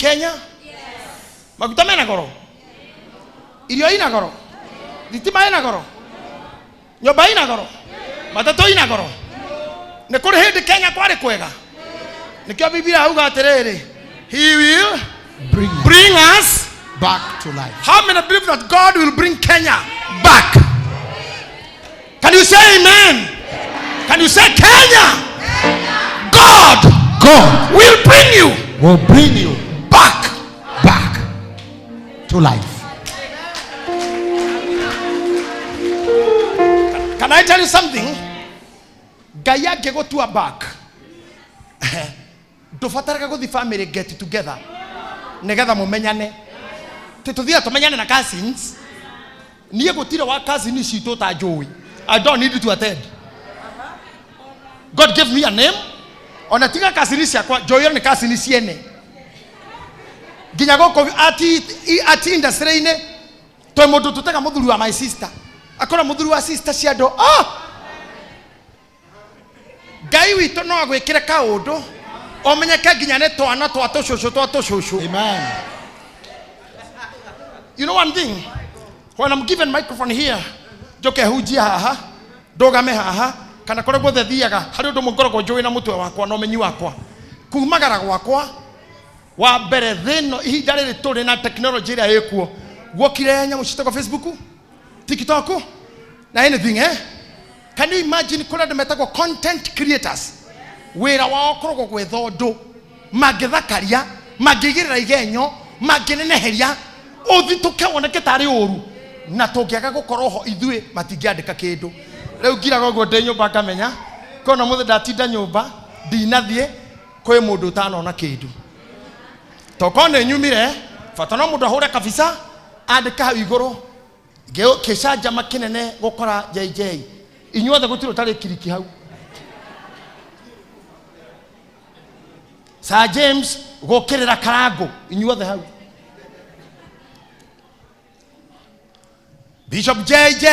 Kenya? Maguta mena goro? Irio ina goro? Thitima ina goro? Nyũmba ina goro? Matatũ ina goro? Nĩ kũrĩ hĩndĩ Kenya kwarĩ kwega? Nĩkĩo Biblia yauga atĩrĩrĩ, he will Bring bring us. back to life. How many believe that God will bring Kenya back? Can you say amen? Can you say Kenya? God God will bring you will bring you back. back to life. Can I tell you something? Ngai angĩgũtua back ndũbataraga gũthiĩ family get together nĩgetha mũmenyane tĩ tũthiaga tũmenyane na cousins. Niĩ gũtirĩ wa cousin citũ ũtanjũĩ. I don't need to attend. God gave me a name. Ona tiga cousin ciakwa njũĩo nĩ cousin ciene nginya gũkũ ati industry-inĩ twĩ mũndũ tũtega mũthuri wa my sister akora mũthuri wa sister cia andũ, ah! Ngai witũ no agwĩkĩre kaũndũ ũmenyeke nginya nĩ twana twa tũcũcũ twa tũcũcũ. Amen. You know one thing, when I'm given microphone here, njoke hunjie haha, ndũgame haha, kana kũrĩa guothe thiaga, harĩ ũndũ ũmwe ngoragwo njũĩ na mũtwe wakwa na ũmenyi wakwa. Kumagara gwakwa, wa mbere thĩ ĩno ihinda rĩrĩ tũrĩ na technology ĩrĩa ĩkuo, guokire nyamũ ciĩtagwo Facebook, TikTok, na anything, eh? Can you imagine kũrĩ andũ metagwo content creators? Wĩra wao ũkoragwo gwetha ũndũ mangĩthakaria, mangĩigĩrĩra igenyo, mangĩneneheria, ũthitũke woneke tarĩ ũru, na tũngĩaga gũkorwo ho ithuĩ matingĩandĩka kĩndũ. Rĩu ngiraga ũguo ndĩ nyũmba ngamenya kona mũthĩ ndatinda nyũmba ndinathiĩ kwĩ mũndũ ũtanona kĩndũ. Tokorwo nĩ nyumire bata no mũndũ ahũre kabica andĩke hau igũrũ gĩcanjama kĩnene gũkora JJ. Inyuothe gũtirĩ ũtarĩ kiriki hau. Sir James gũkĩrĩra Karangũ inyuothe hau. Bishop JJ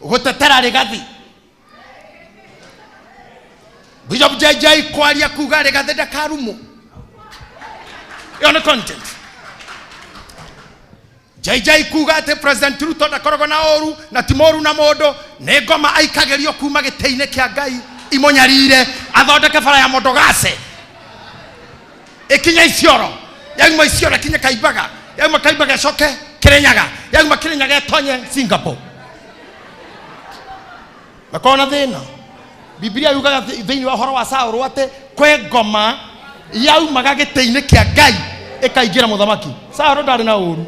gũtetera Rigathi. Bishop JJ kwaria kuga Rigathi ndakarumwo. Ĩyo nĩ content. JJ kuga atĩ President Ruto ndakoragwo na ũru na ti mũru na mũndũ, nĩ ngoma aikagĩrio kuma gĩtĩ-inĩ kĩa Ngai imũnyarire athondeke bara ya Mondogase ĩkinye Isiolo, yauma Isiolo ĩkinye Kaimbaga, yauma Kaimbaga ĩcoke Kirinyaga, yauma Kirinyaga ĩtonye Singapore. Makorwo na thĩna. Biblia yugaga thĩinĩ wa ũhoro wa Saũlũ atĩ kwĩ ngoma yaumaga gĩtĩ-inĩ kĩa Ngai ĩkaingĩra mũthamaki. Saũlũ ndarĩ na ũru,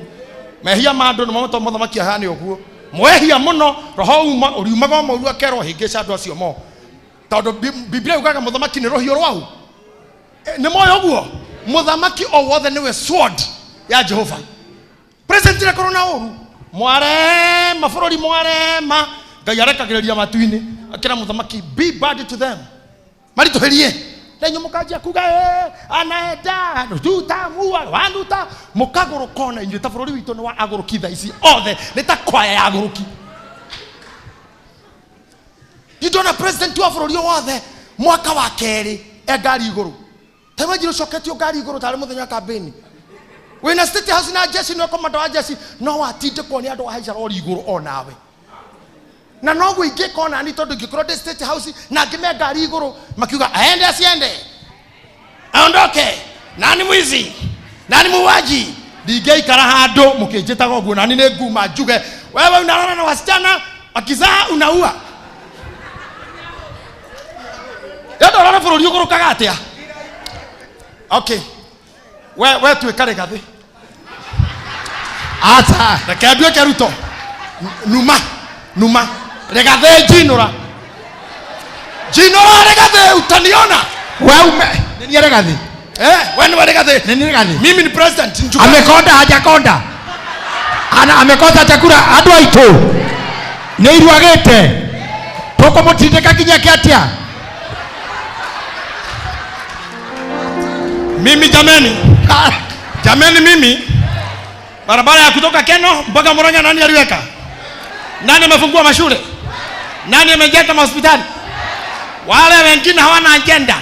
mehia ma andũ nĩmo matũma mũthamaki ahane ũguo. Mwehia mũno roho uma ũriumaga o mũru akerwo hĩngĩca andũ acio mo, tondũ Biblia yugaga mũthamaki nĩ rũhiũ rwau. Nĩ moĩ ũguo mũthamaki o wothe nĩwe sword ya Jehova. President ndakorwo na ũru, mwarema bũrũri, mwarema Ngai arekagĩrĩria matu-inĩ akĩra mũthamaki be bad to them, maritũhĩrie na inyuĩ mũkanjia kuga anaenda tutamua wanuta mũkagũrũka ona inyuĩ ta bũrũri witũ nĩ wa agũrũki thaa ici othe nĩ ta kwaya ya agũrũki. Ndona president wa bũrũri wothe mwaka wa kerĩ e ngari igũrũ, ta imagine ũcoketio ngari igũrũ tarĩ mũthenya wa campaign, wĩna State House na jeshi nĩwe komanda wa jeshi, no watindĩkwo nĩ andũ ahaica rori igũrũ o nawe. Na noguo ingĩka onani, tondũ ingĩkorwo ndĩ State House na ngĩme ngari igũrũ makiuga aende asiende aondoke, nani mwizi nani muuaji, ndingĩikara handũ mũkĩnjĩtaga ũguo, nani nĩ nguma njuge wewe unalala na wasichana akizaa unaua. Ndorora bũrũri ũgũrũkaga atĩa? Okay, we tuĩka Rigathĩ. Ata. Reke nduĩke Ruto. Numa numa Rigathĩ, njinũra njinũra Rigathĩ, utaniona. We ume nĩ niĩ Rigathĩ. We nĩwe Rigathĩ. Nĩ niĩ Rigathĩ. Mimi ni president njuga. Amekonda hajakonda. Ana amekosa chakula andũ aitũ nĩ iruagĩte tũkũmũtindĩka nginya kĩatia. Mimi jameni, jameni, mimi barabara ya kutoka Keno mpaka Murang'a nani aliweka? Nani amefungua mashule? Nani amejenga mahospitali? Wale wengine hawana agenda,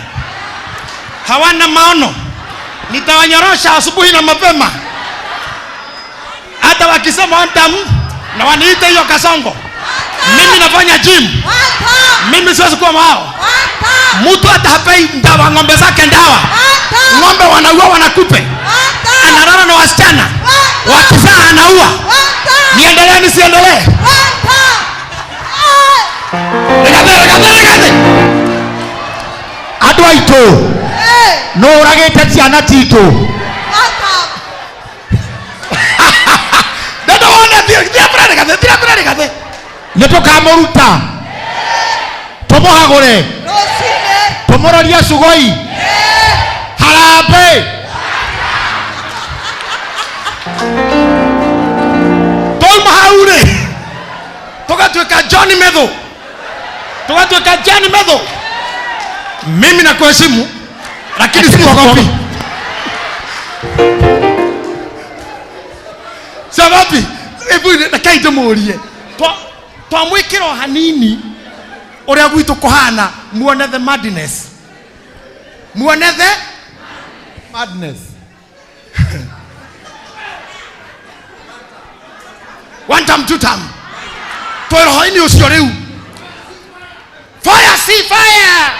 hawana maono, Nitawanyorosha asubuhi na mapema, hata wakisema one time na waniite hiyo kasongo. Mimi nafanya gym, mimi siwezi kuwa wao. Mtu hata hapei ndawa ng'ombe zake ndawa, ng'ombe wanaua wanakupe, analala na wasichana wakizaa anaua. Niendelee nisiendelee? Regathe, regathe, regathe. Andũ aitũ nũ ũragĩte ciana citũ. Ndenda wone, thiĩ thiĩ mbere, regathe, thiĩ mbere, regathe. Nĩ tũkamũruta tũmũhagũre tũmũrorie cugoi harambĩ. Twauma hau rĩ, tũgatuĩka John Methu, tũgatuĩka John Methu. Mimi nakuheshimu lakini sikuogopi, siogopi. Hebu rekei ndĩmũrie, twamwĩkĩra o hanini ũrĩa gwitũ kũhana, muone the madness, muone the madness. One time, two time, twĩ roho-inĩ ũcio rĩu. Fire si fire,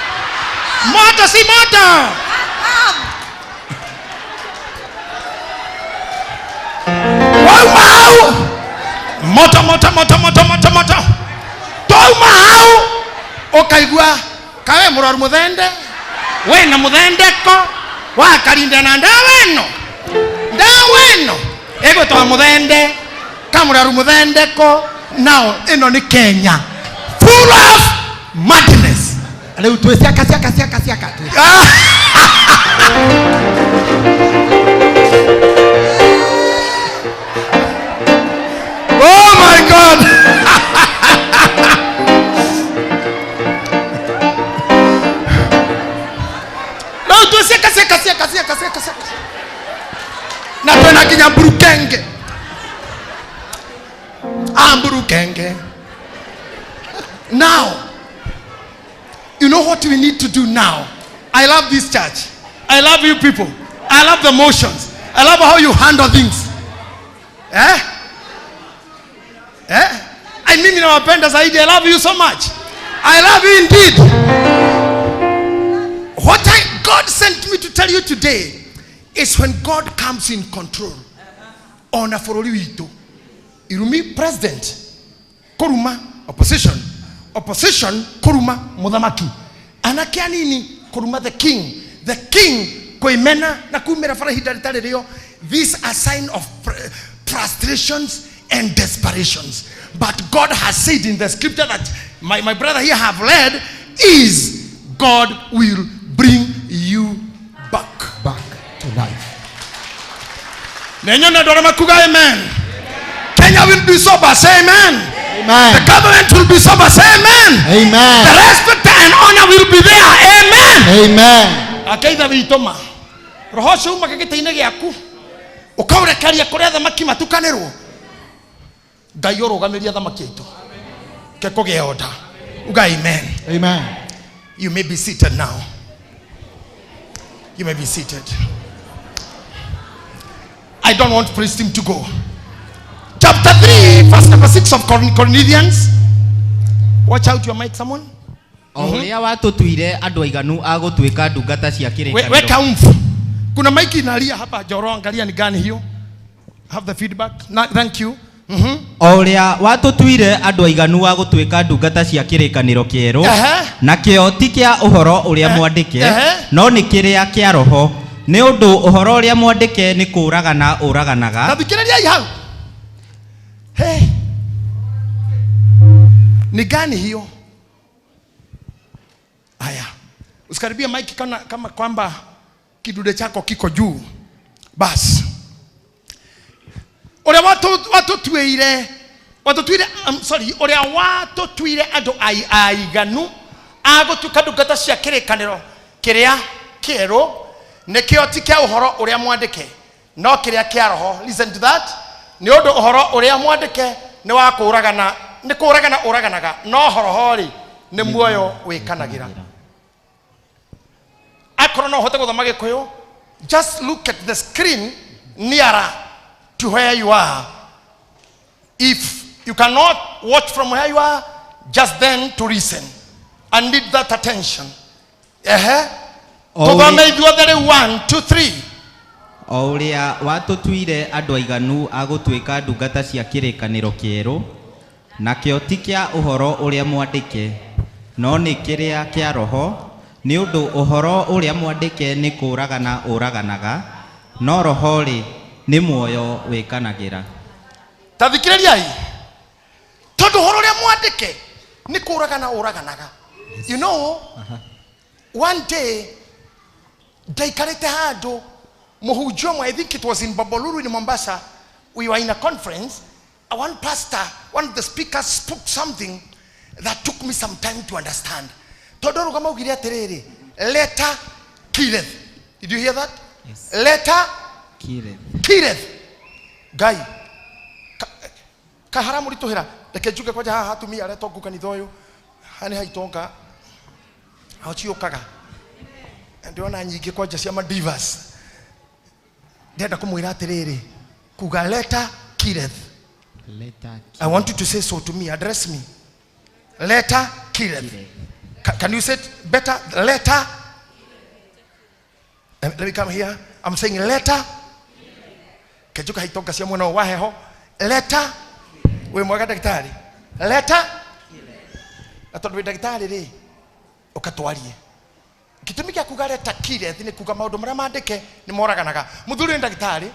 moto si moto. Wauma hau, moto moto moto moto moto moto. Twauma hau ũkaigua kawe mũrwaru mũthende wĩna mũthendeko wakarinda na ndawa ĩno, ndawa ĩno ĩgwĩtwa mũthende kamũrwaru mũthendeko. Nao ĩno nĩ Kenya full of madness. Rĩu twĩ ciaka ciaka ciaka ciaka. Ah! Oh my God! No, tu ciaka ciaka ciaka ciaka ciaka ciaka. Na twena nginya mburukenge. Ah, mburukenge. Now, you know what we need to do now? I love this church. I love you people. I love the motions. I love how you handle things. Eh? Eh? I mimi nawapenda zaidi. I love you so much. I love you indeed. What God sent me to tell you today is when God comes in control. Ona bũrũri witũ. Irumi president, kũruma opposition, opposition kũruma mũthamaki, anake anini kũruma the king, the king kwĩmena na kumĩra bara ihinda rĩtarĩ rĩo. These are sign of frustrations and desperations. But God has said in the scripture that my brother here have read is God will bring you back. Back to life. Nenyo na ndora makuga amen. Kenya will be sober, say amen. Amen. The government will be sober, say amen. Amen. The respect and honor will be there, amen. Amen. Akeitha witũ ma roho ũcio umaga gĩtĩ-inĩ gĩaku ũkaũrekeria kũrĩa thamaki matukanĩrwo. Ngai ũrũgamĩrie thamaki aitũ ke kũgĩa order. Uga amen. Amen. You may be seated now. You may be seated. I don't want praise team to go. Chapter 3, verse number 6 of Corinthians. Watch out your mic, someone. O ũrĩa watũtuire andũ aiganu a gũtuĩka ndungata cia kĩrĩkanĩro. Weka umfu. Kuna mic inalia hapa, Joro, angalia ni gani hiyo. Have the feedback. Na, thank you. O ũrĩa watũtuire andũ aiganu a gũtuĩka ndungata cia kĩrĩkanĩro kĩerũ, nakĩo ti kĩa ũhoro ũrĩa mwandĩke, no nĩ kĩrĩa kĩa roho, nĩ ũndũ ũhoro ũrĩa mwandĩke nĩ kũũragana ũraganaga. Na thikĩrĩriai hau. Hey. Ni gani hiyo? Haya. Usikaribie mic kama kwamba kidude chako kiko juu. Bas. Ũrĩa watũtuĩire, watũtuire, I'm sorry, ũrĩa watũtuire andũ aiganu a gũtuĩka ndungata cia kĩrĩkanĩro kĩrĩa kĩerũ, nĩkĩo ti kĩa ũhoro ũrĩa mwandĩke, no kĩrĩa kĩa roho. Listen to that. Nĩ ũndũ ũhoro ũrĩa mwandĩke nĩ wa kũũragana, nĩ kũũragana ũraganaga, no roho-rĩ nĩ muoyo wĩkanagĩra. Akorwo no ũhote gũthoma Gĩkũyũ, Just look at the screen nearer to where you are. If you cannot watch from where you are, just then to listen and need that attention. Ehe. O Tũthome ũrĩa- ithuothe rĩu. 1 2 3. O ũrĩa watũtuire andũ aiganu a gũtuĩka ndungata cia kĩrĩkanĩro kĩerũ, nakĩo ti kĩa ũhoro ũrĩa mwandĩke, no nĩ kĩrĩa kĩa roho, nĩ ũndũ ũhoro ũrĩa mwandĩke nĩ kũũragana ũraganaga, no roho-rĩ, nĩ muoyo wĩkanagĩra. Ta thikĩrĩriai, tondũ ũhoro ũrĩa mwandĩke nĩ kũragana ũraganaga. One day ndaikarĩte handũ, mũhunjia ũmwe, I think it was in Bombolulu in Mombasa, we were in a conference. One pastor, one of the speakers, spoke something that took me some time to understand, tondũ rũgama augire atĩrĩrĩ, "Letter killeth." Did you hear that? Yes. Letter Killeth. Killeth. Ngai kahara mũritũhĩra. Reke njuge kwanja haha atumia arĩa tongu kanitha ũyũ haha nĩ haitonga hao ciũkaga. Ndĩrona nyingĩ kwanja cia madivas. Ndĩrenda kũmwĩra atĩrĩrĩ, kuga "Letter killeth." Letter. I want you to say so to me. Address me. "Letter killeth." Can you say it better? Letter. Let me come here. I'm saying letter. Kejuka haitonga cia mwena wa heho. Letter. Wĩ mwega, ndagĩtarĩ. Letter. Na tondũ wĩ ndagĩtarĩ rĩ, ũkatwarie. Gĩtũmi gĩa kuga "letter killeth" nĩ kuga maũndũ marĩa mandĩke nĩ moraganaga. Mũthuri nĩ ndagĩtarĩ.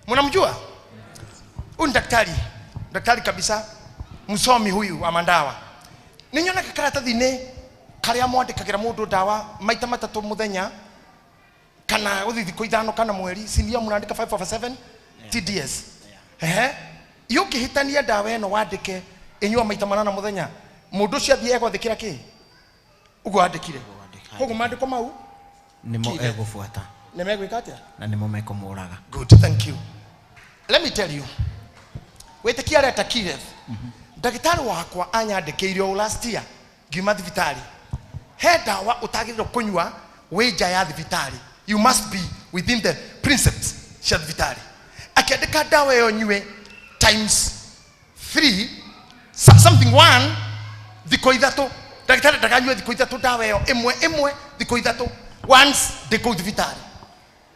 Mnamjua? Huyu ni daktari, daktari kabisa, msomi huyu wa mandawa. Nĩ nyonaga karatathi-inĩ karĩa mwandĩkagĩra mũndũ ndawa maita matatũ mũthenya kana gũthiĩ thikũ 5 kana mweri, si ndio mnaandika 5 over 7 TDS? Ehe, iyo ũngĩhĩtania ndawa ĩno wandĩke ĩnyua maita manana mũthenya, mũndũ ũcio athiĩ egwathĩkĩra kĩ ũguo wandĩkire. Koguo maandĩko mau nĩmo Kire. Egũbuata. Nĩ megwĩka atĩa? Na nĩmo mekũmũraga. Good, thank you. Let me tell you, wĩtĩkia letter killeth. Ndagĩtarĩ wakwa anyandĩkĩire o last year ngiuma thibitarĩ, he ndawa ũtagĩrĩirwo kũnyua wĩ nja ya thibitarĩ. You must be within the precepts cia thibitarĩ. Akĩandĩka ndawa ĩyo nyue times 3 something 1 thikũ 3. Ndagĩtarĩ ndakanyue thikũ 3 ndawa ĩyo ĩmwe ĩmwe thikũ 3 once ndĩ kũu thibitarĩ.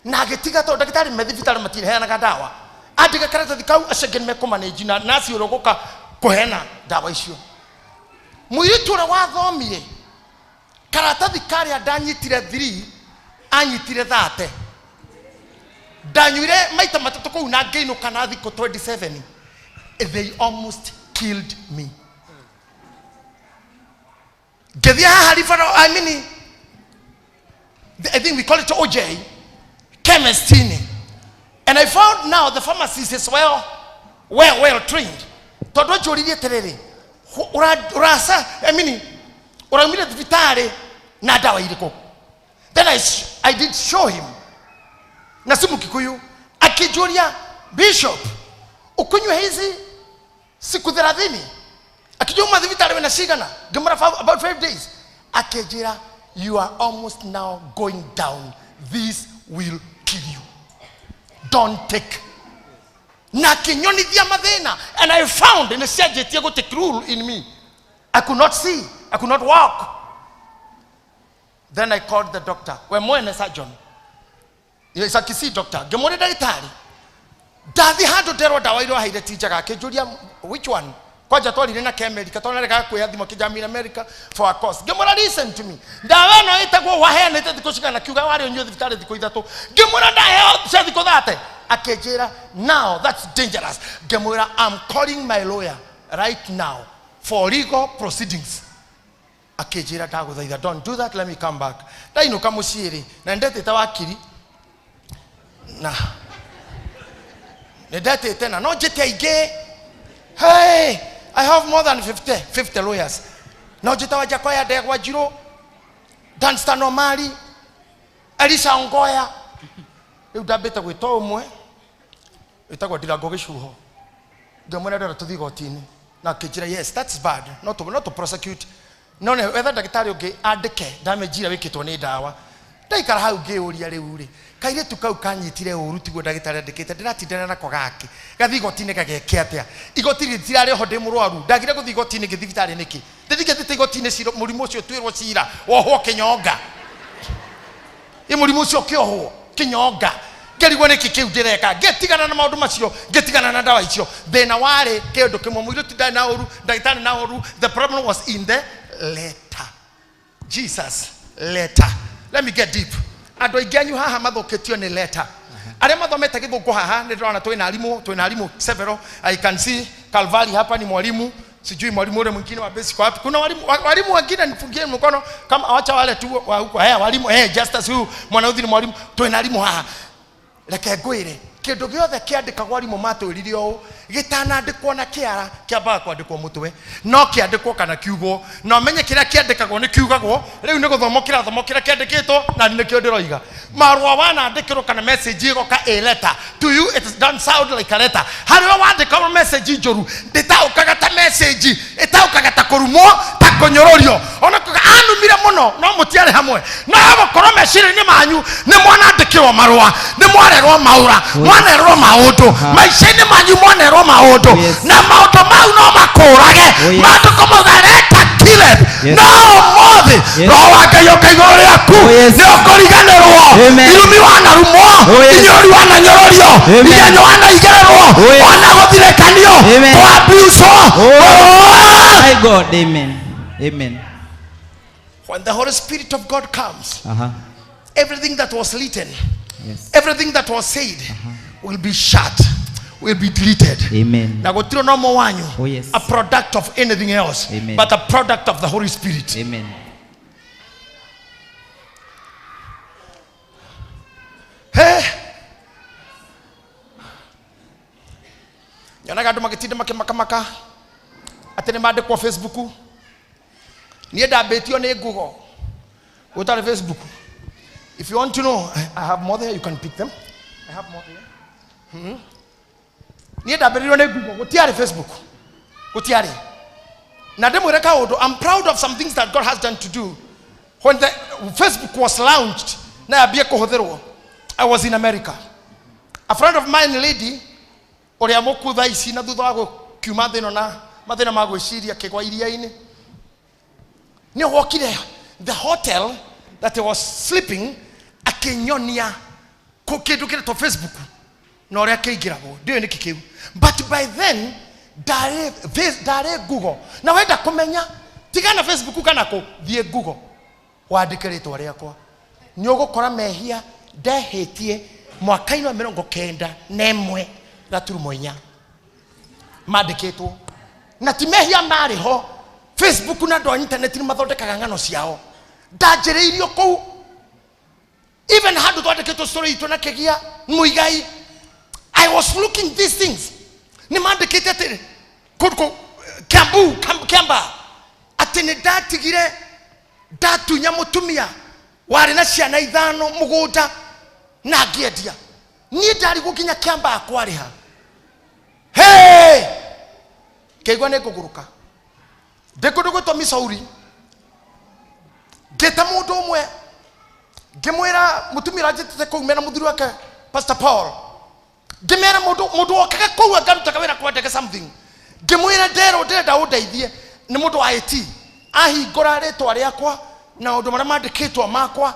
Na agĩtiga tondũ ndagĩtarĩ me thibitarĩ matiheanaga ndawa, andĩka karatathi kau, acio angĩ nĩmekũmanĩnji na nasi ũrĩa ũgũka kũheana ndawa icio. Mũirĩtu ũrĩa wathomire karatathi karĩa ndanyitire 3 anyitire 30. Ndanyuire maita matatũ kũu na ngĩinũka na thikũ 27. They almost killed me. Ngĩthiĩ haha referral, I mean, I think we call it OJ chemistini, and I found now the pharmacist is well trained, tondũ anjũririe atĩrĩrĩ, ũraca, I mean, ũraumire thibitarĩ na ndawa irĩkũ? Then I did show him na si Mkikuyu. Akijũria, "Bishop, ukunywe hizi siku 30?" Akijuma thibitarĩ wĩna cigana? Ngĩmwĩra, "About 5 days." Akĩnjĩra, "You are almost now going down. This will kill you. Don't take." Na akĩnyonithia mathĩna, and I found nĩ cianjĩtie gũ take rule in me. I could not see, I could not walk. Then I called the doctor, we mwene surgeon. Is a Kisii doctor. Ngĩmũria, "Ndagĩtarĩ, ndathi handũ nderwo ndawa iria waheire ti njega." Akĩnjũria, "Which one?" Kwanja twarire na ke America tondũ narekaga kwĩya thimũ akĩnjamira America for a course. Ngĩmwĩra, "Listen to me, ndawa ĩno ĩtagwo waheanĩte thikũ cigana?" Kiuga warĩ ũnyue thibitarĩ thikũ 3. Ngĩmwĩra, "Ndaheo cia thikũ 30." Akĩnjĩra, "Now that's dangerous." Ngĩmwĩra, "I'm calling my lawyer right now for legal proceedings." Akĩnjĩra, "Ndagũthaitha, don't do that, let me come back." Ndainũka mũciĩ rĩ, na nĩndetĩte wakiri na nĩndetĩte na no njĩte aingĩ. Hey, I have more than 50 lawyers. No njĩte Wanjakoya, Ndegwa Njirũ, Danstan Omari, Elisha Ngoya. Rĩu ndambĩte gwĩta ũmwe wĩtagwo Ndirango Gĩcuho, ngĩmwĩra ndĩrenda tũthiĩ igoti-inĩ, na akĩnjĩra, "Yes, that's bad, not to prosecute." No nĩ wetha ndagĩtarĩ ũngĩ andĩke damage ĩrĩa wĩkĩtwo nĩ ndawa. Ndaikara hau ngĩyũria rĩu rĩ, kairĩtu kau kanyitire ũru tiguo ndagĩtarĩ andĩkĩte, ndĩratindana nako gake gathiĩ igoti-inĩ gageke atĩa? Igoti rĩtirarĩ ho ndĩ mũrwaru, ndagire gũthiĩ igoti-inĩ ngĩthiĩ thibitarĩ nĩkĩ? Ndĩthingĩtĩte igoti-inĩ cira mũrimũ ũcio ũtuĩrwo cira wohwo kĩnyonga. Ĩ mũrimũ ũcio ũkĩohwo kĩnyonga, ngĩrigwo nĩkĩ kĩu ndĩreka, ngĩtigana na maũndũ macio, ngĩtigana na ndawa icio. Thĩna warĩ kĩndũ kĩmwe, mũirĩtu ndarĩ na ũru, ndagĩtarĩ na ũru, the problem was in the letter. Jesus letter. Let me get deep. Andũ aingĩ anyu haha mathũkĩtio nĩ letter. Arĩa mathomete gĩthũngũ haha nĩ ndĩrona twĩna arimũ, twĩna arimũ several. I can see Calvary hapa ni mwalimu, sijui mwalimu ule mwingine wa basic wapi. Kuna walimu, walimu wengine nifungie mkono kama wacha wale tu wa huko. Eh, walimu eh, Justus huyu mwanauthi ni mwalimu. Twĩna arimũ haha. Reke ngwĩre kĩndũ gĩothe kĩandĩkagwo arimũ matwĩrire ũũ, gĩtanandĩkwo na kĩara kĩambaga kwandĩkwo mũtwe, no kĩandĩkwo kana kiugwo, na ũmenye kĩrĩa kĩandĩkagwo nĩ kiugagwo. Rĩu nĩ gũthomwo kĩrathomwo kĩrĩa kĩandĩkĩtwo, na nĩkĩo ndĩroiga marũa wanandĩkĩrwo kana message ĩgoka a letter to you, it don't sound like a letter. Harĩ we wandĩka message njũru ndĩtaũkaga ta message, ĩtaũkaga ta kũrumwo, ta kũnyũrũrio. Ona kuga anumire mũno, no mũtiarĩ hamwe, no gũkorwo meciria-inĩ manyu nĩ mwanandĩkĩrwo marũa, nĩ mwarerwo maũra, mwanerwo maũndũ maica-inĩ manyu, mwanerwo maũndũ na maũndũ mau no makũrage. Maandĩko mauga letter killeth. No ũmũthĩ roho wa Ngai ũka igũrũ rĩaku, nĩ ũkũriganĩrwo irumi wanarumwo, inyũrũri wananyũrũrio, igenyo wanaigererwo, wanagũthirĩkanio, kũabiuswo. My God, amen. Amen. When the Holy Spirit of God comes, everything that was written, everything that was said will be shut, will be deleted. Amen. Na gũtirĩ no mo wanyu Oh, yes. a product of anything else, Amen. but a product of the Holy Spirit. Amen. Hey. Nyonaga andũ magĩtinda makĩmakamaka atĩ nĩ mandĩkwo Facebook. Niĩ ndambĩtio nĩ Google gũtarĩ Facebook. If you want to know, I have more there, you can pick them. I have more there. Niĩ ndambĩrĩirio nĩ Google, gũtiarĩ Facebook, gũtiarĩ. Na ndĩmwĩre kaũndũ, I'm proud of some things that God has done to do. When the Facebook was launched na yambie kũhũthĩrwo, I was in America. A friend of mine, lady ũrĩa mũkuũ thaa ici na thutha wa gũkiuma thĩ ĩno na mathĩna ma gwĩciria kĩgwa iria-inĩ, nĩ wokire the hotel that he was sleeping, akĩnyonia kĩndũ kĩretwo Facebook na ũrĩa kĩingĩragwo, ndiũĩ nĩkĩ kĩu, but by then ndarĩ ndarĩ Google. Na wenda kũmenya, tigana Facebook kana kũ, thiĩ Google wandĩke rĩtwa rĩakwa, nĩ ũgũkora mehia ndehĩtie mwaka-inĩ wa 91.4 mandĩkĩtwo, na ti mehia marĩ ho. Facebook na andũ a internet nĩ mathondekaga ng'ano ciao. Ndanjĩrĩirio kũu, even handũ twandĩkĩtwo story itũ na kĩgia mũigai. I was looking these things, nĩ mandĩkĩte atĩ kũndũ Kiambu, Kiamba, atĩ nĩ ndatigire ndatunya mũtumia warĩ na ciana 5 mũgũnda na ngĩendia. Niĩ ndarigwo nginya Kiamba kwarĩha. Hey! Ngĩigua nĩ ngũgũrũka ndĩ kũndũ gwĩtwo Missouri, ngĩta mũndũ ũmwe, ngĩmwĩra mũtumia ũranjĩtĩte kũu mena mũthuri wake Pastor Paul, ngĩmera mũndũ wokaga kũu angarutaga wĩra kwa ndege something, ngĩmwĩra nderwo ndĩrenda ũndeithie, nĩ mũndũ wa IT. Ahingũra rĩtwa rĩakwa na maũndũ marĩa mandĩkĩtwo makwa,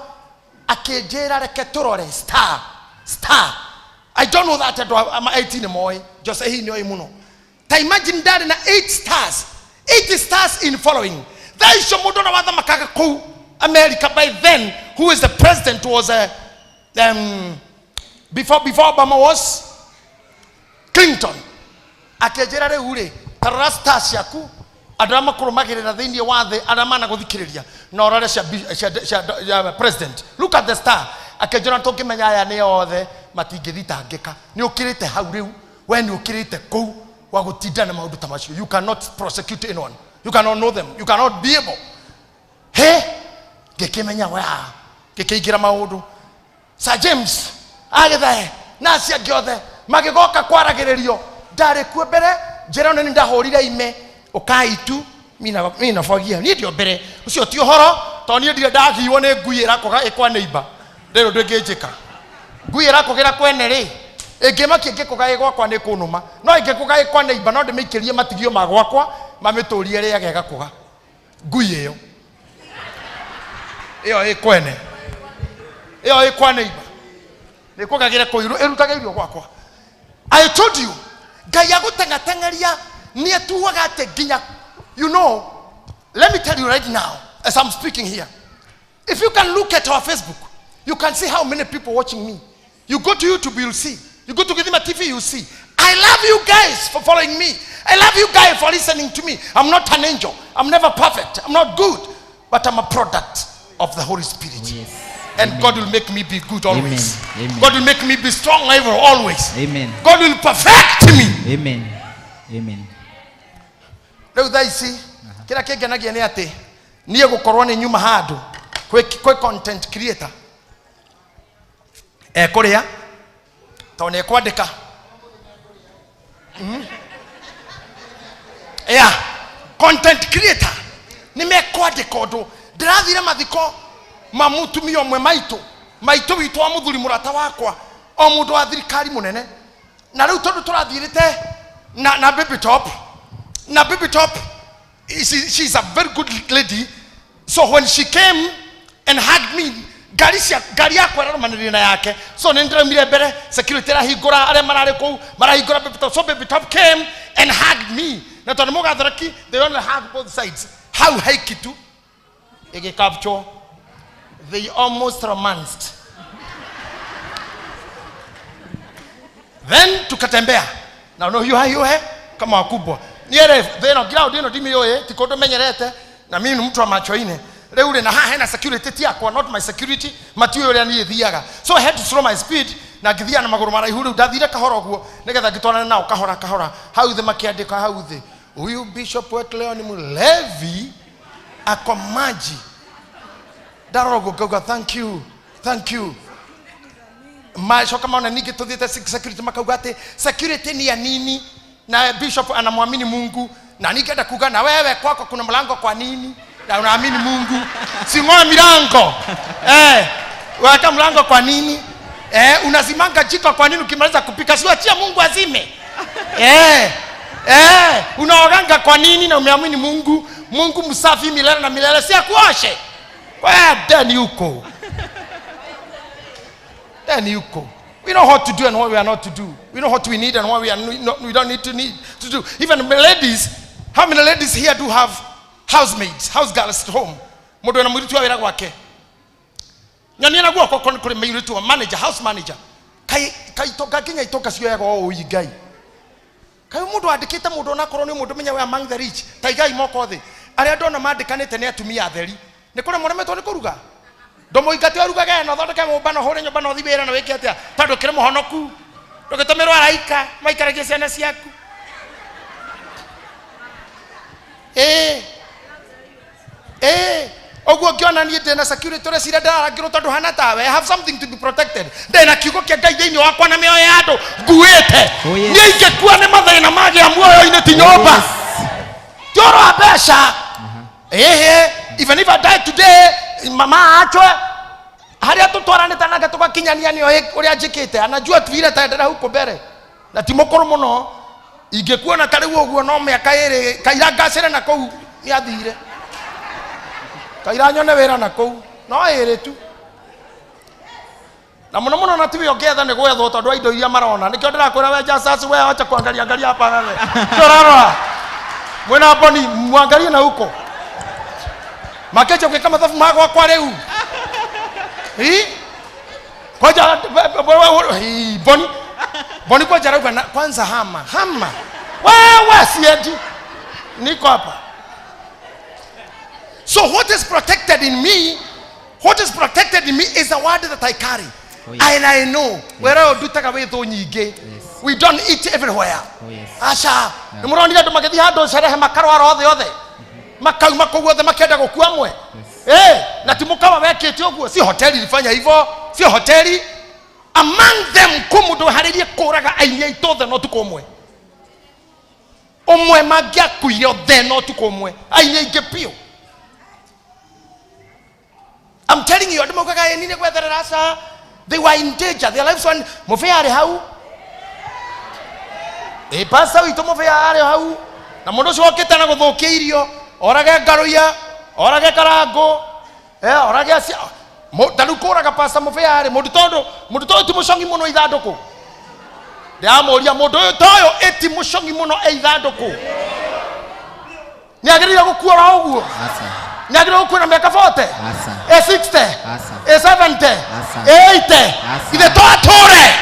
akĩnjĩra reke tũrore star star. I don't know that andũ a IT nĩ moĩ, Jose hihi nĩ oĩ mũno. Ta imagine ndarĩ na 8 stars, 8 stars in following. Thaa icio mũndũ ũrĩa wathamakaga kũu America by then, who is the president, was before Obama was Clinton. Akĩnjĩra rĩu rĩ, tarora stars ciaku, andũ arĩa makũrũmagĩrĩra thĩinĩ wa thĩ, arĩa managũthikĩrĩria, na ũrore cia president, look at the star. Akĩnjĩra tũngĩmenya aya nĩ othe matingĩthitangĩka, nĩ ũkĩrĩte hau rĩu, we nĩ ũkĩrĩte kũu wa gũtinda na maũndũ ta macio. You cannot prosecute anyone, you cannot know them, you cannot be able. He ngĩkĩmenya wa ngĩkĩingĩra maũndũ. Sir James agĩthae na acio angĩ othe magĩgoka kwaragĩrĩrio, ndarĩ kuo mbere. Njĩra nĩ ndahũrire ime ũkai tu mina nabagia niĩ ndio mbere, ũcio ti ũhoro, tondũ niĩ ndirĩ ndagiwo nĩ ngui ĩrakũga ĩkwa neighbor. Ndĩrĩ ũndũ ĩngĩnjĩka. Ngui ĩrakũgĩra kwene rĩ, ĩngĩmakia ĩngĩkũga ĩ gwakwa nĩ kũnũma, no ĩngĩkũga ĩ kwa neighbor no ndĩmĩikĩrie matigio ma gwakwa mamĩtũrie ĩrĩage ĩgakũga. Ngui ĩyo ĩyo ĩ kwene, ĩyo ĩ kwa neighbor nĩkũgagĩra kũu ĩrutage irio gwakwa. I told you, Ngai agũteng'ateng'eria nĩ atuaga atĩ nginya, you know, let me tell you right now as I'm speaking here, if you can look at our Facebook, you can see how many people watching me. You go to YouTube, you'll see. You go to Githima TV, you'll see. I love you guys for following me. I love you guys for listening to me. I'm not an angel. I'm never perfect. I'm not good. But I'm a product of the Holy Spirit. Oh, yes. And Amen. God will make me be good always. Amen. Amen. God will make me be strong ever always. Amen. God will perfect me. Amen. Amen. Rĩu thaa ici kĩrĩa kĩngenagia nĩ atĩ niĩ gũkorwo nĩ nyuma handũ kwĩ content creator ekũrĩa tondũ nĩ ekwandĩka. Yeah, content creator nĩ mekwandĩka ũndũ. Ndĩrathire mathiko ma mũtumia ũmwe maitũ, maitũ witũ wa mũthuri mũrata wakwa, o mũndũ wa thirikari mũnene. Na rĩu tondũ tũrathirĩte na baby top, na baby top, she's a very good lady. So when she came and hugged me, ngari cia ngari yakwa ĩrarũmanĩrĩire na yake. So nĩ ndĩraumire mbere, security ĩrahingũra, arĩa mararĩ kũu marahingũra baby top. So baby top came and hugged me. Na tondũ mũgathoreki, they only hug both sides. Hau haiki tu ĩgĩcapture. They almost romanced. Then tukatembea na no hiuha hiuhe kama wakubwa. Niere theno ground ino ndimĩũĩ, ti kũndũ menyerete, na mimi ni mtu wa macho ine. Rĩu rĩ, na haha hena security ti yakwa, not my security, matiũĩ ũrĩa niĩ thiaga. So I had to slow my speed na ngĩthiaga na magũrũ maraihu. Rĩu ndathire kahora ũguo nĩgetha ngĩtwarane nao kahora kahora. Hau thĩ makĩandĩka hau thĩ, huyu bishop wetu leo ni mlevi ako maji. Ndarora ũguo ngauga thank you, thank you. Macoka maona ningĩ tũthiĩte security makauga atĩ security ni ya nini, na bishop anamwamini Mungu, na ningenda kuga na wewe kwako kuna mlango kwa nini na unaamini Mungu? Sing'oa milango. Weka mlango kwa nini? Unazimanga jiko kwa nini ukimaliza kupika? Si achia Mungu azime. Unaoganga kwa nini na umeamini Mungu? Mungu msafi milele na milele, si akuoshe. Wewe deni huko. Deni huko. We know what to do and what we are not to do. We know what we need and what we are not, we don't need to need to do. Even ladies, how many ladies here do have housemaids, house girls at home? Mũndũ wĩna mũirĩtu wa wĩra gwake. Nyonia na guoko korwo kũrĩ mũirĩtu wa manager, house manager. Kai, kai itonga nginya itonga cioyaga o ũũ Ngai. Kai mũndũ andĩkĩte mũndũ onakorwo nĩ mũndũ menya we among the rich. Ta igai moko thĩ. Arĩa ndona mandĩkanĩte nĩ atumia atheri. Nĩ kũrĩ mũremetwo nĩ kũruga? Ndũmũingate ũrugage na ũthondeke nyũmba na ũhũre nyũmba na ũthiĩ wĩra na wĩke atĩa? Tondũ ũkĩrĩ mũhonoku. Ndũgĩtũmĩrwo araika maikaragie ciana ciaku. Ũguo ngĩona niĩ ndĩna security ũreciria ndĩrarangĩrwo tondũ hana tawe. I have something to be protected. Ndĩna kiugo kĩa Ngai thĩinĩ wakwa na mĩoyo ya andũ nguĩte. Oh, yes. Niĩ ingĩkua nĩ mathĩna magĩa muoyo-inĩ ti nyũmba. Oh, yes. Ti ũhoro wa mbeca. Even if I die today, mama achwe harĩa tũtwaranĩte nake tũgakinyania nĩoĩ ũrĩa njĩkĩte, anajua tu ile taendelea huko mbere. Na ti mũkũrũ mũno. Ingĩkuona ta rĩu ũguo no mĩaka ĩrĩ kaira ngacĩre na kũu nĩathire. Kaira nyone wĩra na kũu no ĩrĩ tu. Na mũno mũno na tiwe ũngĩetha nĩ gwethwo tondũ wa indo iria marona. Nĩkĩo ndĩrakwĩra we Jasas, we acha kuangalia angalia hapa wewe. Ndũrarora. Mwĩna mboni mwangalie na huko. Makecho gwĩka mathabu ma gwakwa rĩu. Hii? Kwaja, hii, Boni. Boni kwa jarauka na, kwanza hama, hama. Wewe siendi. Niko hapa. So what is protected in me, what is protected in me is the word that I carry. Oh, yes. And I know. Where I do take away those nyingĩ. Yes. We don't eat everywhere. Oh, yes. Aca. Yeah. Nĩ mũronire andũ magĩthiĩ handũ cerehe makarwara othe othe. Makauma kũu othe makĩenda gũkua amwe. Yes. Na ti mũkawa wekĩte ũguo. Si hoteli ilifanya hivyo. Si hoteli. Among them kũ mũndũ weharĩirie kũraga aini aitũ othe na ũtukũ ũmwe. Ũmwe mangĩakuire othe na ũtukũ ũmwe. Aini aingĩ biũ. I'm telling you, andũ maugaga ĩ nĩ gwetherera aca. They were in danger, their lives were. Mũbĩa arĩ hau, ĩ pastor witũ mũbĩa arĩ hau, na mũndũ ũcio okĩte na gũthũkia irio, orage ngarũia, orage karangũ, orage acia ta rĩu kũraga pastor mũbĩa arĩ mũndũ, tondũ mũndũ toyũ ti mũcong'i mũno ithandũkũ. Ndĩramũria, mũndũ ũyũ toyũ ĩti mũcong'i mũno e ithandũkũ, nĩ agĩrĩire gũkua oro ũguo? Aca. Nĩ agĩrĩire gũkua na mĩaka 40? Aca. Ĩ 60? Aca. Ĩ 70? Aca. Ĩ 80? Aca. Ithe to atũre.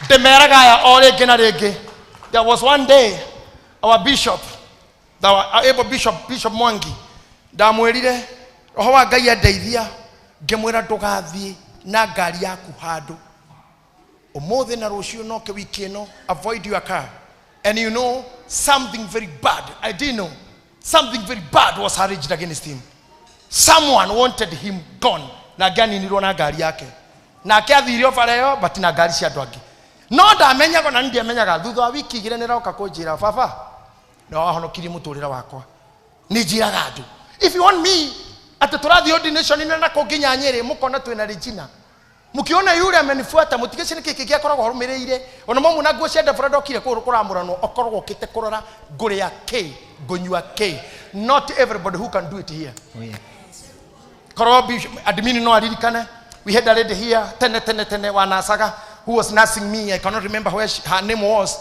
Ndĩmeraga aya o rĩngĩ na rĩngĩ, there was one day our bishop, our able bishop, Bishop Mwangi, ndamwĩrire roho wa Ngai andeithia, ngĩmwĩra ndũgathiĩ na ngari yaku handũ ũmũthĩ na rũciũ noke wiki ĩno, avoid your car. And you know something very bad, I didn't know something very bad was arranged against him. Someone wanted him gone, na angĩaninirwo na ngari yake, nake athire o bara ĩyo, but na ngari cia andũ angĩ. No ndamenyaga na ndiamenyaga, thutha wa wiki 2 nĩroka kũnjĩra, baba nĩ wahonokirie mũtũrĩre wakwa. Nĩ njĩraga andũ, if you want me atĩ tũrathiĩ ordination na kũ nginya Nyĩrĩ, mũkona twĩna Regina, mkiona yule amenifuata, mũtigece nĩ kĩkĩ gĩakoragwo arũmĩrĩire. Ona mamwe nguo cia Deborah, ndokire kũrũ kũramũranwo, okoragwo ũkĩte kũrora ngũrĩa kĩ, ngũnyua kĩ. Not everybody who can do it here. Oh, yeah. Korwo admin no aririkane, we had a lady here tene tene tene wanasaga, who was nursing me. I cannot remember where her name was,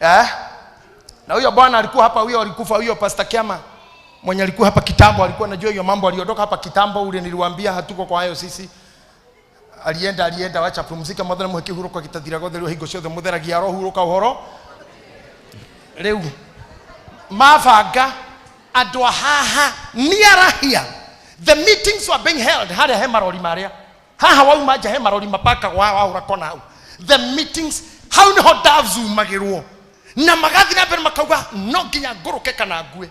eh? Na huyo bwana alikuwa hapa, huyo alikufa, huyo Pastor Kiama mwenye alikuwa hapa kitambo, alikuwa anajua hiyo mambo, aliondoka hapa kitambo. Ule niliwaambia hatuko kwa hayo sisi. Alienda, alienda, wacha pumzika. Mwathani muhe kĩhurũko gĩtathiraga, ũtheru hingo ciothe mũtheragia arohurũka ũhoro. Rĩu mabanga andũ a haha niarahia, the meetings were being held harĩa he marori marĩa haha wauma nja, he marori mapakagwo haha wahũra kona hau. The meetings hau niho ndazumagĩrwo, na magathiĩ na mbere makauga no nginya ngũrũke kana ngue.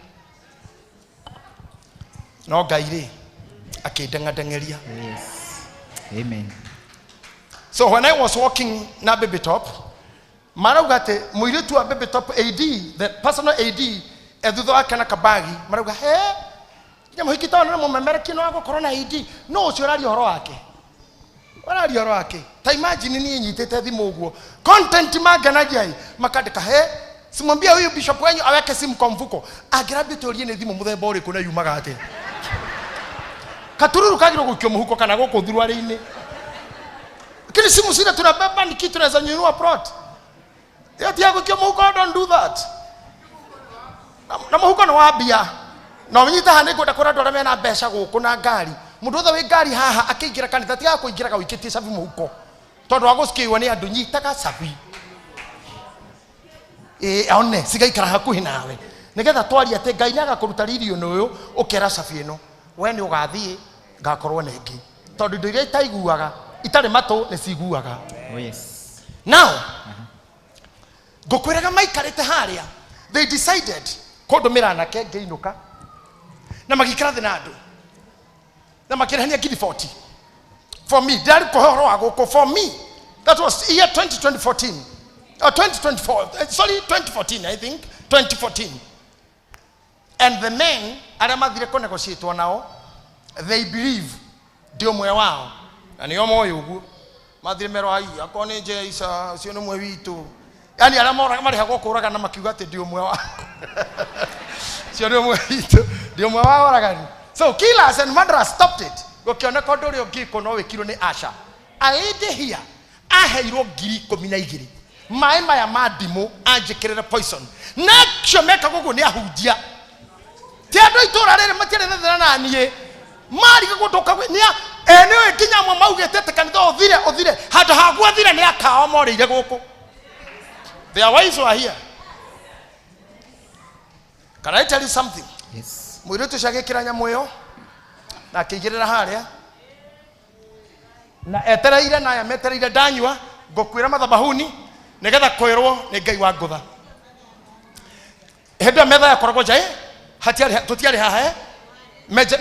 No Ngai rĩ akĩndeng'adeng'eria. Yes. Amen. So when I was walking na Baby Top, marauga atĩ mũirĩtu wa Baby Top AD, the personal AD, e thutha wake na kabagi, marauga he nginya mũhiki tondũ nĩ mũmemerekie no agũkorwo na AD, no ũcio ũraria ũhoro wake, ũraria ũhoro wake. Ta imagine niĩ nyitĩte thimũ ũguo, content mangenagia ĩ, makandĩka he simwambia huyu bishop wenyu aweke simu kwa mfuko. Angĩrambia tũrie nĩ thimũ mũthemba ũrĩkũ na yumaga atĩa? Katururu kagĩrwo gũikio mũhuko kana gũkũ thuruarĩ-inĩ, lakini simu zile tunabeba ni kitu tunaweza nunua plot. Hiyo tia gũikio mũhuko, don't do that. Na mũhuko nĩ wa mbia na ũnyite haha. Nĩ ngwenda kwĩra andũ arĩa mena mbeca gũkũ na ngari, mũndũ wothe wĩ ngari haha akĩingĩra kanitha, tigaga kũingĩraga ũikĩtie cabi mũhuko tondũ wa gũcikiwa nĩ andũ. Nyitaga cabi ĩ one cigaikara hakuhĩ nawe, nĩgetha twaria atĩ Ngai nĩagakũruta ririũ ũyũ, ũkera cabi ĩno we nĩ ũgathiĩ ngakorwo na ĩngĩ, tondũ indo iria itaiguaga itarĩ matũ nĩ ciguaga. Oh, yes. Now ngũkwĩraga maikarĩte harĩa, they decided kũndũmĩra anake ngĩinũka, na magĩikara thĩ na andũ na makĩrehania ngiri 40 for me. Ndĩrarĩ kũhe ũhoro wa gũkũ. For me, that was year 2014 or 2024, sorry, 2014, I think 2014. And the men arĩa mathire kũnegotiatwo nao, they believe ndi ũmwe wao na nĩo moĩ ũguo mathire merwo, ai akorwo nĩ Njeisa ũcio nĩ ũmwe witũ. Yani arĩa marĩhagwo kũũragana makiuga atĩ ndi ũmwe wa ũcio nĩ ũmwe witũ, ndi ũmwe wa oragani. So killers and murderers stopped it. Gũkĩoneka ũndũ ũrĩa ũngĩkwo no wĩkirwo nĩ Asha. A lady here aheirwo 12,000 maĩ maya ma ndimũ anjĩkĩrĩre poison, na acio mekaga ũguo nĩ ahunjia, ti andũ a itũũra rĩrĩ, matiarĩ na thĩna na niĩ, marigagwo ndũkagwe nĩ ene nginya amwe maugĩte atĩ kanitha ũthire, ũthire, handũ haguo athire nĩ akao morĩire gũkũ. Their wives were here. Can I tell you something? Yes. Mũirĩtu ũcio agĩkĩra nyamũ ĩyo na akĩigĩrĩra harĩa na etereire na aya metereire ndanyua ngũkuĩra mathabahuni nĩgetha kwĩrwo nĩ Ngai wa ngũtha. Hĩndĩ ĩyo metha yakoragwo nja, ĩ hatiarĩ, tũtiarĩ haha, eh?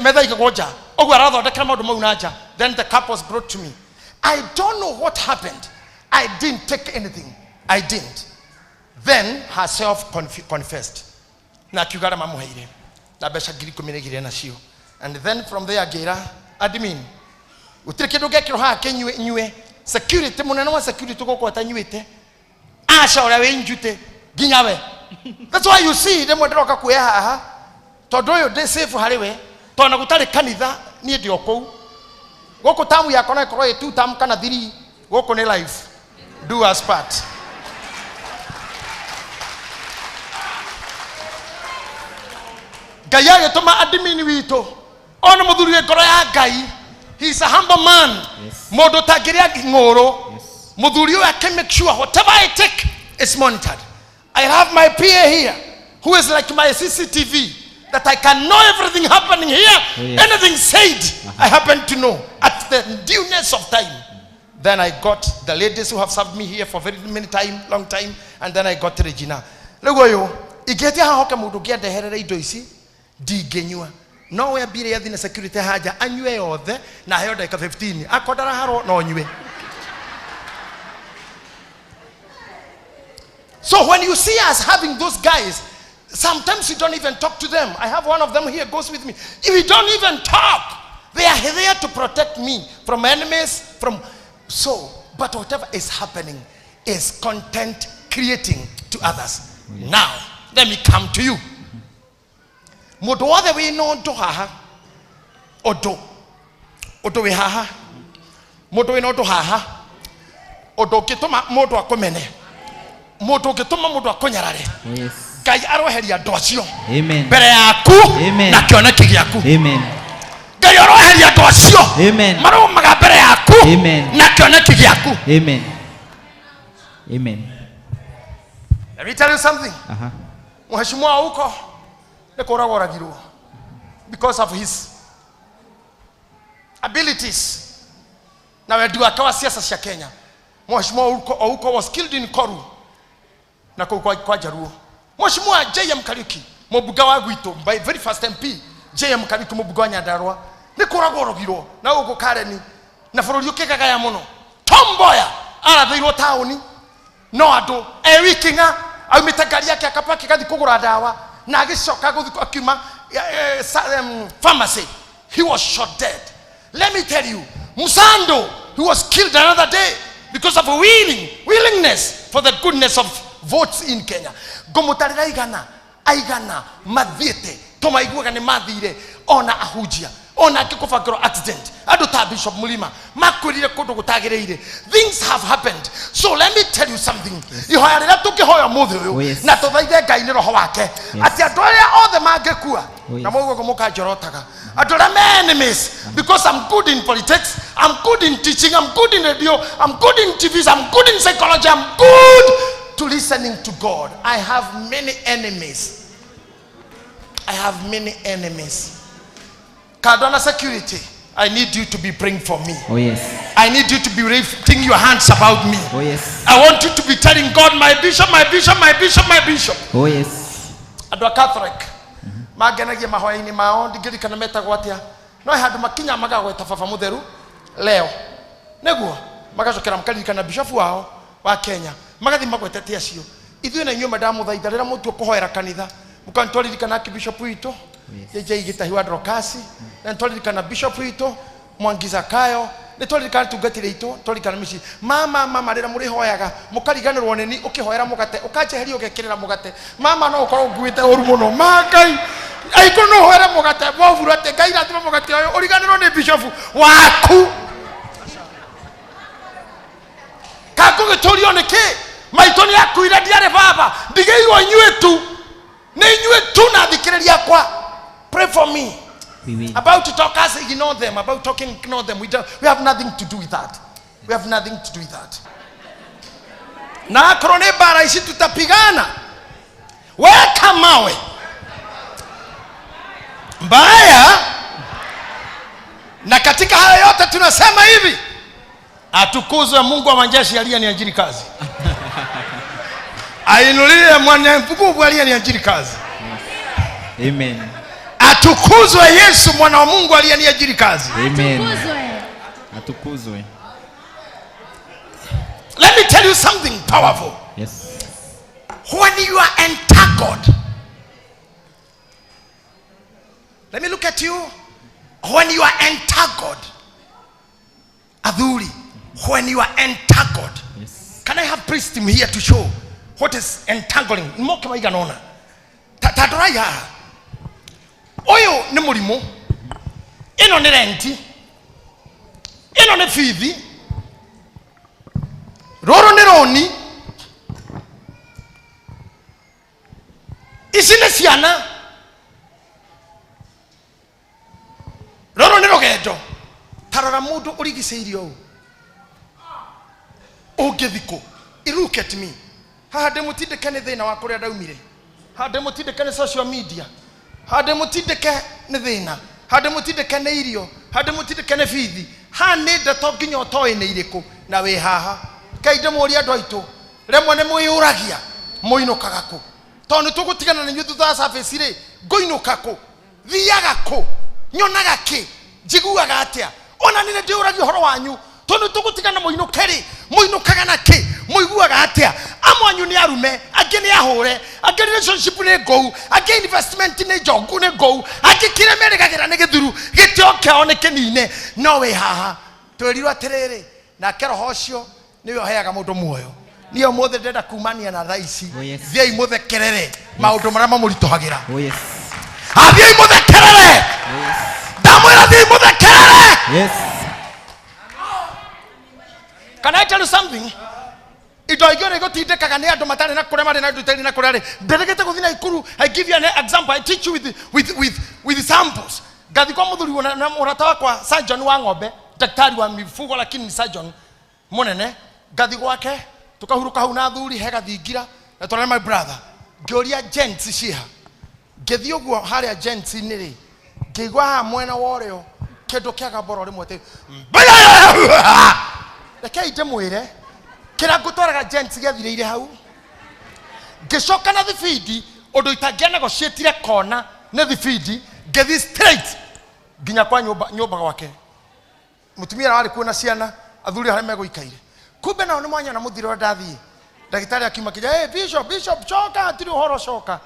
Metha igagwo nja ũguo arathondekera maũndũ mau na nja. Then the cup was brought to me. I don't know what happened. I didn't take anything. I didn't. Then herself confessed na akiuga arĩa mamũheire na mbeca 12,000 nacio. And then from there ngĩra admin, gũtirĩ kĩndũ ngekĩrwo haha kĩnyue nyue. Security mũnene wa security gũkũ atanyuĩte. Aca ũrĩa wĩ njute nginya we. That's why you see rĩmwe ndĩroka kuoya haha tondũ ũyũ ndĩ safe harĩ we, tondũ na gũtarĩ kanitha niĩ ndĩ o kũu. Gũkũ tamu yakwa no ĩkorwo ĩ 2 term kana 3, gũkũ nĩ life. Do us part. Ngai agĩtũma admin witũ ona mũthuri wĩ ngoro ya Ngai. He is a humble man. Yes. Mũndũ ũtangĩrĩa ng'ũrũ. Yes. Mũthuri ũyũ ake make sure whatever I take is monitored. I have my PA here who is like my CCTV that I can know everything happening here. Oh, yes. Anything said, I happen to know at the dueness of time. Then I got the ladies who have served me here for very many time, long time, and then I got Regina. Rĩu ũyũ ingĩtia haha hoke mũndũ ũngĩandeherera indo ici ndingĩnyua, no we ambire athi na security haja anyue yothe na aheo ndagĩka 15, akorwo ndaraharwo no nyue. So when you see us having those guys, sometimes you don't even talk to them. I have one of them here, goes with me. If we don't even talk, they are there to protect me from enemies, from so. But whatever is happening is content creating to others. Yes. Now, let me come to you. Mũndũ wothe wĩna ũndũ haha, ũndũ, ũndũ wĩ haha, mũndũ wĩna ũndũ haha, ũndũ ũngĩtũma mũndũ akũmene, mũndũ ũngĩtũma mũndũ akũnyarare, Oh, yes. Ngai aroheria andũ acio Amen. mbere yaku Amen. na kĩoneki gĩaku. Amen. Ngai aroheria andũ acio Amen. marũmaga mbere yaku Amen. na kĩoneki gĩaku. Amen. Amen. Let me tell you something. Aha. Mheshimiwa huko nĩ kũragwo oragirwo because of his abilities na wendi wake wa siasa cia Kenya. Mheshimiwa Ouko was killed in Koru na kũu kwa Jaruo. Mheshimiwa JM Kariuki mũmbunge wa gwitũ, by very first MP JM Kariuki mũmbunge wa Nyandarua nĩ kũragwo oragirwo na gũkũ Kareni na bũrũri ũkĩgagaya mũno. Tom Mboya arathĩirwo taũni no andũ e wiki ng'a aumĩte ngari yake akapaki gathi kũgũra ndawa na agĩcoka gũthiĩ akiuma pharmacy. He was shot dead. Let me tell you, Musando, he was killed another day because of willingness for the goodness of votes in Kenya. Ngũmũtarĩra aigana aigana mathiĩte tũmaiguaga nĩ mathire ona ahunjia ona angĩ kũbangĩrwo accident, andũ ta Bishop Mulima makwĩrire kũndũ gũtagĩrĩire. Things have happened. So let me tell you something. Ihoya rĩrĩa tũngĩhoya ũmũthĩ ũyũ Oh, yes. na tũthaithe Ngai nĩ roho wake atĩ andũ arĩa othe mangĩkua Oh, yes. na mũguo mũkanjorotaga andũ arĩa me enemies, because I'm good in politics, I'm good in teaching, I'm good in radio, I'm good in TVs, I'm good in psychology, I'm good to listening to God. I have many enemies. I have many enemies. Cardona security, I need you to be praying for me. Oh, yes. I need you to be lifting your hands about me. Oh, yes. I want you to be telling God, my bishop, my bishop, my bishop, my bishop. Oh, yes. Andũ a Catholic mangenagia mahoya-inĩ mao, ndingĩririkana metagwo atĩa, no he handũ makinya magagweta baba mũtheru leo nĩguo magacokera makaririkana bishofu wao wa Kenya, magathiĩ magwetete acio. Ithuĩ na inyuĩ mandamũthaitha rĩrĩa mũtua kũhoera kanitha mũkana twaririkana archbishop witũ JJ Gĩtahi wa Dorokasi, na nĩtwaririkana bishop witũ Mwangi Zakayo, nĩtwaririkana tungatĩri aitũ, twaririkana mĩciĩ. Mama, mama, rĩrĩa mũrĩhoyaga mũkariganĩrwo nĩ ni ũkĩhoera mũgate, ũkanjeheria ũgekĩrĩra mũgate. Mama, no ũkorwo ũnguĩte ũru mũno. Ma Ngai, angĩkorwo no ũhoere mũgate moburu atĩ Ngai rathima mũgate ũyũ, ũriganĩrwo nĩ bishop waku. Kangũgĩtũrio nĩ kĩ? Maitũ nĩ akuire, ndiarĩ baba, ndigĩirwo inyuĩ tu, nĩ inyuĩ tu na thikĩrĩria akwa. Pray for me. We will. About to talk us, ignore them. About talking, ignore them. We don't, we have nothing to do with that. We have nothing to do with that. Na akorwo nĩ mbara ici tutapigana. Weka mawe mbaya, na katika haya yote tunasema hivi, atukuzwe Mungu wa majeshi aliyeniajiri kazi. Ainuliwe mwenye nguvu aliyeniajiri kazi. Amen. Atukuzwe Yesu mwana wa Mungu aliyeniajiri kazi. Amen. Atukuzwe. Atukuzwe. Let me tell you something powerful. Yes. When you are entangled, let me look at you. When you are entangled, athuri, when you are entangled. Yes. Can I have priest team here to show what is entangling? Moke maigana ũna. Ta ndorai haha. Ũyũ nĩ mũrimũ, ĩno nĩ renti, ĩno nĩ bithi, rũrũ nĩ rũni, ici nĩ ciana, rũrũ nĩ rũgendo. Ta rora mũndũ ũrigicĩirio ũũ ũngĩthikũ. Look at me. Haha ndĩmũtindĩke nĩ thĩna wa kũrĩa ndaumire, haha ndĩmũtindĩke nĩ social media, haha ndĩmũtindĩke nĩ thĩna, haha ndĩmũtindĩke nĩ irio, haha ndĩmũtindĩke nĩ bithi, haha nĩ ndeto nginya ũtoĩ nĩ irĩkũ na wĩ haha. Kai ndĩmũrie andũ aitũ, rĩmwe nĩ mwĩyũragia mũinũkaga kũ, tondũ nĩ tũgũtigana na inyuĩ thutha wa service rĩ, ngũinũka kũ, thiaga kũ, nyonaga kĩ, njiguaga atĩa? Ona nĩ ndĩũragia ũhoro wanyu, tondũ tũgũtigana mũinũke rĩ, mũinũkaga na kĩ, mũiguaga atĩa? Amwe anyu nĩ arume, angĩ nĩ ahũre, angĩ relationship nĩ ngũu, angĩ investment nĩ njogu nĩ ngũu, angĩ kĩrĩa merĩgagĩra nĩ gĩthuru, gĩtĩo kĩao nĩ kĩnine, no wĩ haha. Twĩrirwo atĩrĩrĩ, nake roho ũcio nĩwe ũheaga mũndũ muoyo. Niĩ ũmũthĩ ndĩrenda kumania na thaa ici. Oh, yes. Thiĩi mũthekerere maũndũ marĩa mamũritũhagĩra. Oh yes. Athiĩi mũthekerere. Oh yes. Ndamwĩra thiĩi mũthekerere. Yes. Can I tell you something? Indo ingĩ ũrĩa igũtindĩkaga nĩ andũ matarĩ na kũrĩa marĩ na indo itarĩ na kũrĩa rĩ. Ndĩrĩgĩte gũthiĩ Naikuru. I give you an example. I teach you with samples. Ngathiĩ kwa mũthuri na mũrata wakwa surgeon wa ng'ombe, daktari wa mifugo lakini ni surgeon mũnene. Ngathiĩ gwake tũkahurũka hau na athuri he gathingira na twarĩ na my brother. Ngĩũria gents ciĩha. Ngĩthiĩ ũguo harĩa gents-inĩ rĩ, ngĩigua haha mwena wa ũrĩo kĩndũ kĩaga mboro rĩmwe atĩ rekei ndĩmwĩre kĩrĩa ngũtwaraga gents gĩathirĩire hau. Ngĩcoka na thibindi ũndũ itangĩanegotiatire kona nĩ thibindi, ngĩthiĩ straight nginya kwa nyũmba gwake. Mũtumia warĩ kuo na ciana, athuri arĩa megũikaire. Kumbe nao nĩ mwanya na mũthiro ũrĩa ndathiĩ. Ndagĩtarĩ akiuma akĩnjĩra, hey, Bishop, Bishop, coka, hatirĩ ũhoro, coka.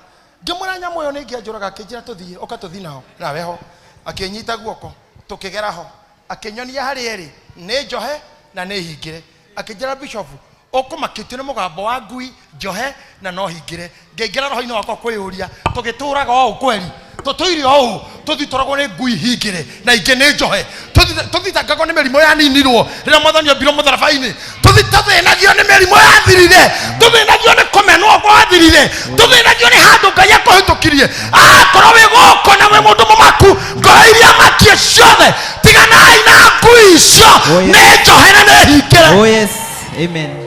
Ngĩmwĩra nyamũ ĩyo nĩ ĩngĩanjũraga, akĩnjĩra tũthiĩ, ũka tũthiĩ nao, nawe ho. Akĩnyita guoko, tũkĩgera ho. Akĩnyonia harĩa ĩrĩ, nĩ njohe na nĩ hingĩre. Akĩnjĩra Bishop, ũkũmakĩtio nĩ mũgambo wa ngui, njohe na no hingĩre. Ngĩingĩra roho-inĩ wakwa kwĩyũria, tũgĩtũraga ũũ kweri, tũtũire ũũ, tũthitũragwo nĩ ngui hingĩre na ingĩ nĩ njohe. Tũthitangagwo nĩ mĩrimũ yaninirwo rĩrĩa mwathani ombirwo mũtharaba-inĩ. Tũthĩnagio nĩ mĩrimũ yathirire, tũthĩnagio nĩ kũmenwo gwathirire, tũthĩnagio nĩ handũ Ngai akũhĩtũkirie. Akorwo wĩ gũkũ na wĩ mũndũ mũmaku, ngoro iria makie ciothe, tiganai na ngui icio, Oh, yes. nĩ njohe na nĩ hingĩre. Oh yes. Amen.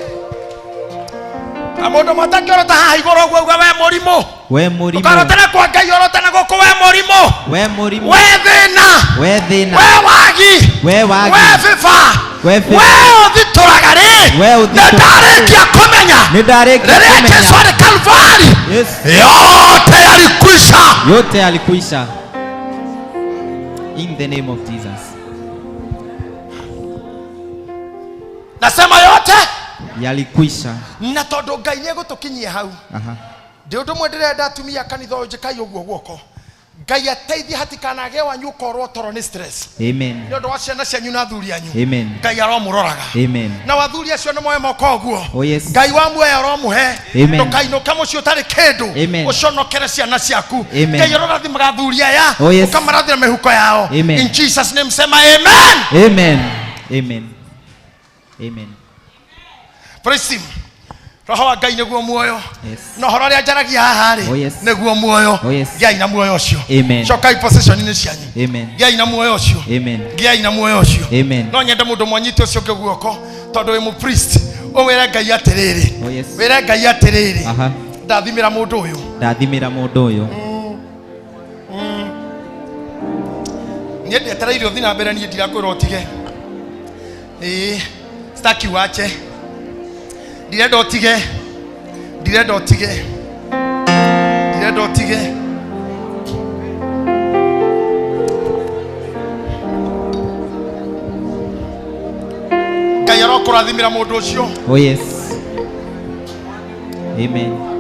Na mũndũ matakĩorota haha igũrũ ũguo auga we mũrimũ. We mũrimũ. Ũkarotana kwa Ngai orotana gũkũ we mũrimũ. We mũrimũ. We thĩna. We thĩna. We wagi. We wagi. We bĩba. We bĩba. We ũthitũraga rĩ. We ũthitũraga. Nĩ ndarĩkia kũmenya. Nĩ ndarĩkia Rĩrĩa kũmenya. Jesu arĩ Kalvari. Yes. Yote yalikwisha. Yote yalikwisha. In the name of Jesus. Nasema yote Yalikwisha. Na tondũ Ngai nĩ egũtũkinyia hau. Aha. Ndĩ ũndũ ũmwe ndĩrenda atumia kanitha ũyũ njĩkai ũguo guoko. Ngai ateithie hatikanagĩe wanyu ũkorwo toro nĩ stress. Amen. Nĩ ũndũ wa ciana cianyu na athuri anyu. Amen. Ngai aromũroraga. Amen. Na athuri acio nĩ moe moko ũguo. Oh yes. Ngai wa muoyo aromũhe. Amen. Ndũkainũke mũciĩ ũtarĩ kĩndũ. Amen. Ũconokere ciana ciaku. Amen. Ngai arorathimaga athuri aya. Oh yes. Ũkamarathira mĩhuko yao. Amen. In Jesus name sema amen. Amen. Amen. Amen. Praise him. Roho wa Ngai nĩguo muoyo. Yes. Na ũhoro ũrĩa njaragia haha rĩ, Oh, yes. nĩguo muoyo. Oh, yes. Gĩai na muoyo ũcio. Amen. Cokai position-inĩ cianyu. Amen. Gĩai na muoyo ũcio. Amen. Gĩai na muoyo ũcio. Amen. No nyende mũndũ mwanyite ũcio ũngĩ guoko tondũ wĩ mũpriest, ũmwĩre Ngai atĩrĩrĩ. Oh, yes. Wĩre Ngai atĩrĩrĩ. Aha. Ndathimĩra mũndũ ũyũ. Ndathimĩra mũndũ ũyũ. Niĩ ndetereire ũthiĩ na mbere, niĩ ndirakwĩra ũtige. Ĩĩ, sitaki wache. Ndirenda ũtige. Ndirenda ũtige. Ndirenda ũtige. Ngai arokũrathimĩra mũndũ ũcio. Oh yes. Amen.